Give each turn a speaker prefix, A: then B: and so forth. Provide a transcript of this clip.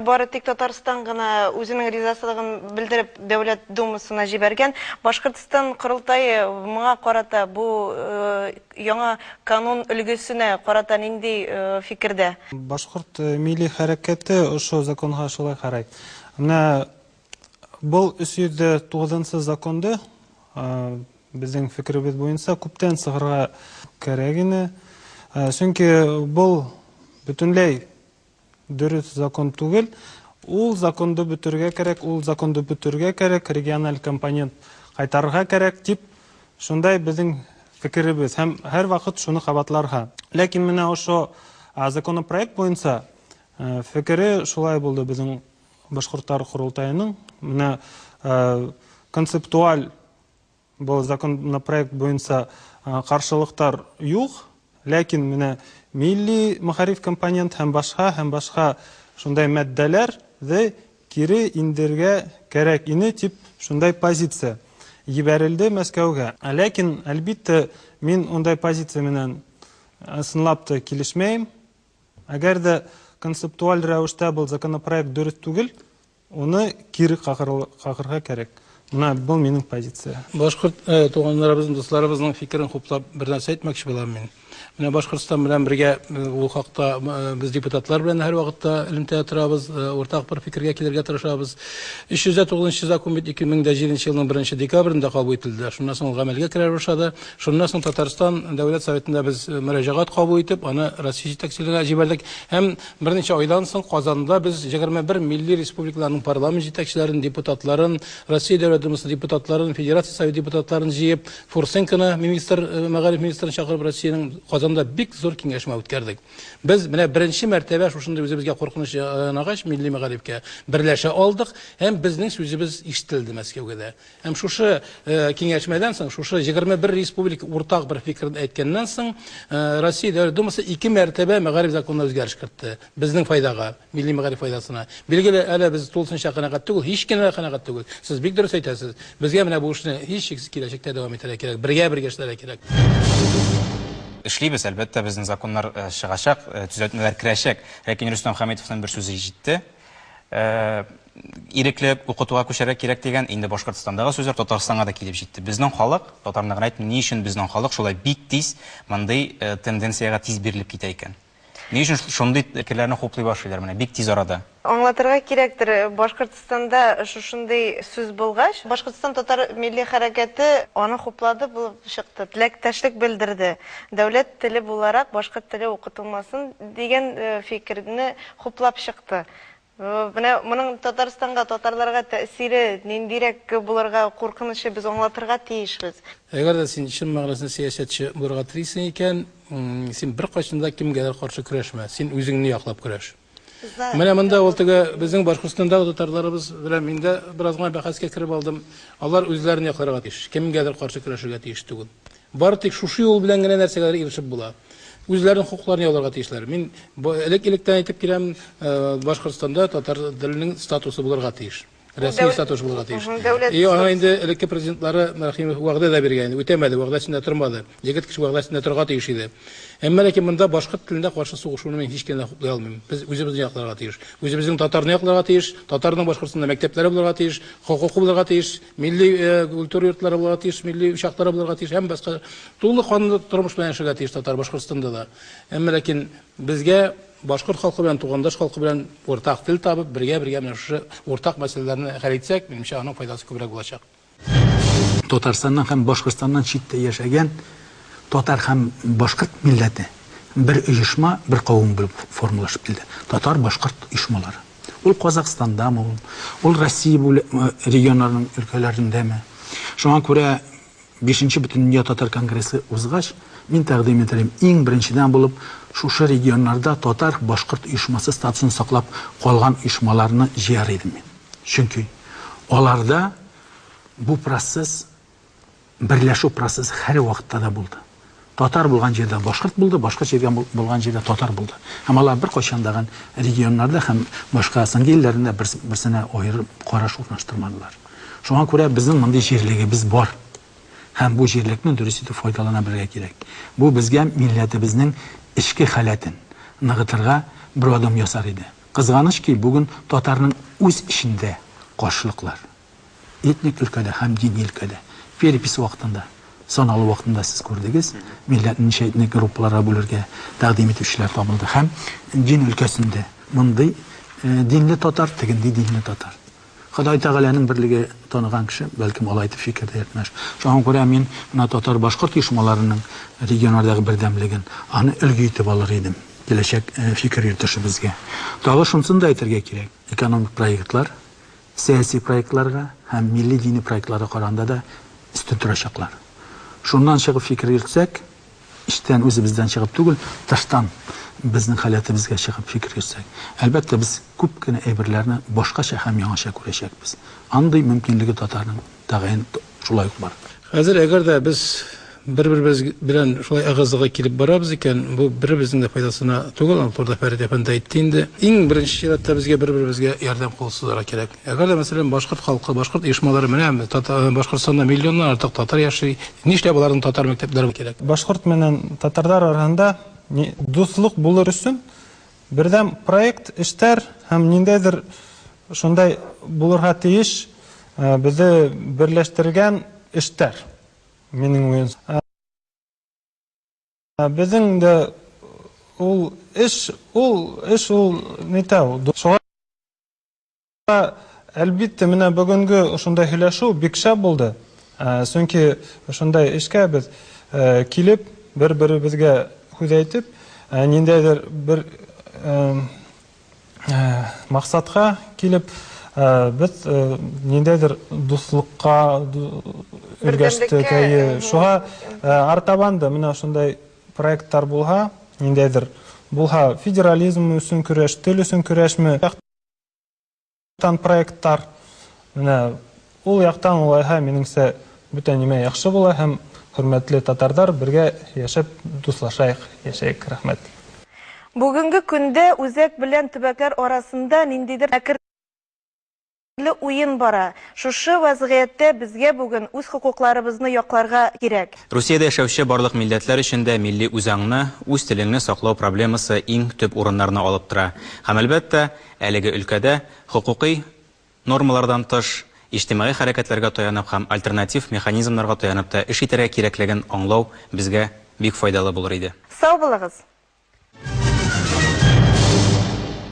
A: Бары тик Татарстан гына үзенең ризасызлыгын белдереп Дәүләт Думасына җибәргән. Башкортстан корылтае моңа карата, бу яңа канун өлгесенә карата нинди фикердә?
B: Башкорт милли хәрәкәте ошо законга шулай карай. Менә был 309 законды безнең фикеребеҙ буйынса күптән сығырға кәрәк ине. Сөнки был бөтөнләй дөрөҫ закон түгел. Ул законды бөтөргә кәрәк, ул законды бөтөргә кәрәк, региональ компонент ҡайтарырға кәрәк тип шундай беҙҙең фекеребеҙ һәм һәр ваҡыт шуны ҡабатларға. Ләкин менә ошо законопроект буйынса фекере шулай булды беҙҙең башҡорттар ҡоролтайының. Менә концептуаль был законопроект буйынса ҡаршылыҡтар юҡ, ләкин менә милли мәғариф компонент һәм башҡа шундай матдәләрҙе кире индергә кәрәк ине тип шундай позиция ебәрелде Мәскәүгә. Ләкин, әлбиттә, мин ундай позиция менән ысынлап та килешмәйем. Әгәр ҙә концептуаль рәүештә был законопроект дөрөҫ түгел, уны кире ҡағырға кәрәк. Мына был минең позиция.
C: Башҡорт туғандарыбыҙҙың, дуҫларыбыҙҙың фикерен хуплап бер нәрсә әйтмәксе булам мин. Менә Башҡортостан белән бергә ул хаҡта беҙ депутатлар белән һәр ваҡытта элемтәдә торабыҙ, уртаҡ бер фикергә килергә тырышабыҙ. 309 закон бит 2007 йылның 1 декабрендә ҡабул ителде. Шуннан һуң ул ғәмәлгә керә башлады. Шуннан һуң Татарстан Дәүләт Советында беҙ мөрәжәғәт ҡабул итеп, аны Россия етәкселегенә җибәрдек. Һәм берничә айдан соң Казанда без 21 милли республикаларның парламент җитәкчеләрен, депутатларын, Россия Дәүләт Думасы депутатларын, Федерация Советы депутатларын җыеп, Фурсенконы министр, мәгариф министрын чакырып, Россиянең Казанда бик зур киңәшмә үткәрдек. Без менә беренче мәртәбә шушындый үзебезгә куркыныч янагач милли мәгарифкә берләшә алдык һәм безнең сүзебез ишетелде Мәскәүгә дә. Һәм шушы киңәшмәдән соң, шушы 21 республика уртак бер фикерен әйткәннән соң, Россия Дәүләт Думасы 2 мәртәбә мәгариф законына үзгәреш кертте. Безнең файдага, милли мәгариф файдасына. Билгеле, әле без тулысынча канәгать түгел, һич кенә канәгать түгел. Сез бик дөрес әйтәсез. Безгә менә бу эшне һичшиксез киләчәктә дәвам итәргә кирәк, бергә-бергә эшләргә кирәк.
D: Эшлибез, әлбәттә, безнең законнар чыгачак, төзәтмәләр керәчәк. Ләкин Рөстәм Хәмитовның бер сүзе җитте. Ирекле укытуга күчәргә кирәк дигән, инде Башкортстандагы сүзләр Татарстанга да килеп җитте. Безнең халык, татарны гына әйтмим, ни өчен безнең халык шулай бик тиз мондый тенденциягә тиз бирелеп китә икән? Ни өчен шундый фикерләрне хуплый башлыйлар менә бик тиз арада?
A: Аңлатырга кирәктер, Башкортстанда шушындый сүз булгач, Башкортстан татар милли хәрәкәте аны хуплады булып чыкты, теләктәшлек белдерде. Дәүләт теле буларак башкорт теле укытылмасын дигән фикерне хуплап чыкты. Менә моның Татарстанга, татарларга тәэсире ниндирәк булырга куркынычы без аңлатырга тиешбез.
C: Әгәр дә син чын мәгънәсендә сәясәтче булырга телисең икән, син беркайчан да кемгәдер каршы көрәшмә, син үзеңне яклап көрәш. Менә монда ул теге безнең Башкортстандагы татарларыбыз белән мин дә бераз гына бәхәскә кереп алдым. Алар үзләрен якларга тиеш, кемгәдер каршы көрәшергә тиеш түгел. Бары тик шушы юл белән генә нәрсәгәдер ирешеп була. Үзләренең хокукларын яуларга тиешләр. Мин элек-электән әйтеп киләм, Башкортстанда татар теленең статусы булырга тиеш. Рәсми статус булырга тиеш.
A: Дәүләт
C: И аңа инде элекке президентлары Рәхимов вәгъдә дә биргән иде, үтәмәде, вәгъдәсендә тормады. Егет кеше вәгъдәсендә торырга тиеш иде. Әмма ләкин монда башкорт телендә каршы сугышуны мин һич кенә хуплый алмыйм. Без үзебезне якларга тиеш. Үзебезнең татарны якларга тиеш, татарның Башкортстанда мәктәпләре булырга тиеш, хокукы булырга тиеш, милли культура йортлары булырга тиеш, милли учаклары булырга тиеш һәм башка тулы канлы тормыш белән яшәргә тиеш татар Башкортстанда да. Әмма ләкин безгә башкорт халкы белән, тугандаш халкы белән уртак тел табып, бергә-бергә менә шушы уртак мәсьәләләрне хәл итсәк, минемчә, аның файдасы күбрәк булачак.
E: Татарстаннан һәм Башкортстаннан читтә яшәгән татар һәм башкорт милләте бер оешма, бер кавым булып формалашып килде. Татар башкорт оешмалары. Ул Казахстандамы ул, ул Россия регионнарының өлкәләрендәме? Шуңа күрә 5-нче Бөтендөнья татар конгрессы узгач, мин тәкъдим итәм, иң беренчедән булып шушы регионнарда татар башкорт оешмасы статусын саклап калган оешмаларны җыяр идем мин. Чөнки аларда бу процесс, берләшү процессы һәр вакытта да булды. Татар булган җирдә башкорт булды, башка җирдә булган җирдә татар булды. Һәм алар бер кайчан да регионнарда һәм башка СНГ илләрендә берсенә аерым караш урнаштырмадылар. Шуңа күрә безнең мондый җирлегебез бар. Һәм бу җирлекне дөрес итеп файдалана белергә кирәк. Бу безгә милләтебезнең эчке халәтен ныгытырга бер адым ясар иде. Кызганыч ки, бүген татарның үз эчендә каршылыклар. Этник өлкәдә һәм дини өлкәдә. Перепись вакытында, саналу вакытында сез күрдегез, милләтне ничә этник группаларга бүлергә тәкъдим итүчеләр табылды. Һәм дин өлкәсендә мондый динле татар, тегенди динле татар. Ходай Тәгаләнең берлеге таныган кеше, бәлкем алай итеп фикер дә йөртмәс. Шуңа күрә мин менә татар-башкорт оешмаларының регионнардагы бердәмлеген аны өлге итеп алыр идем киләчәк фикер йөртешебезгә. Тагы шунысын да әйтергә кирәк, экономик проектлар сәяси проектларга һәм милли дини проектларга караганда да өстен торачаклар. Шуннан чыгып фикер йөртсәк, эчтән үзебездән чыгып түгел, тыштан безнең халәтебезгә чыгып фикер йөртсәк, әлбәттә, без күп кенә әйберләрне башкача һәм яңача күрәчәкбез. Андый мөмкинлеге татарның тәгаен шулай ук бар.
C: Хәзер әгәр дә без бер-беребез белән шулай ыгы-зыгы килеп барабыз икән, бу беребезнең дә файдасына түгел, аны турыда Фәрит әфәнде әйтте инде. Иң беренче чиратта безгә бер-беребезгә ярдәм кулы сузарга кирәк. Әгәр дә, мәсәлән, башкорт халкы, башкорт оешмалары, менә Башкортстанда миллионнан артык татар яши, нишләп аларның татар мәктәпләре кирәк?
B: Башкорт менән татарлар арасында дуслык булыр өчен бердәм проект, эштәр һәм ниндәйдер шундай булырга тиеш, безне берләштергән эштәр. Минең уем. Безнең дә ул эш, ул эш ул нитә ул. Шуңа әлбиттә менә бүгенге ошондай һөйләшү бик шәп булды. Чөнки ошондай эшкә без килеп бер-беребезгә һүз әйтеп, ниндәйдер бер максатка килеп, без ниндәйдер дуслыкка өлгәштек. Әйе, шуңа артабан да менә ошондай проектлар булһа, ниндәйдер булһа федерализм өчен көрәш, тел өчен көрәшме, яктан проектлар, менә ул яктан улайһа минеңсә бүтән нимә яхшы була һәм хөрмәтле татардар бергә яшәп дуслашайык, яшәйек. Рәхмәт.
A: Бүгенге көндә үзәк белән төбәкләр арасында ниндидер мәкерле уен бара. Шушы вазгыятьтә безгә бүген үз хокукларыбызны якларга кирәк.
D: Русиядә яшәүче барлык милләтләр өчен дә милли үзаңны, үз телеңне саклау проблемасы иң төп урыннарны алып тора. Һәм әлбәттә, әлеге өлкәдә хокукый нормалардан тыш иҗтимагый хәрәкәтләргә таянып һәм альтернатив механизмнарга таянып та эш итәргә кирәклеген аңлау безгә бик файдалы булыр иде.
A: Сау булыгыз.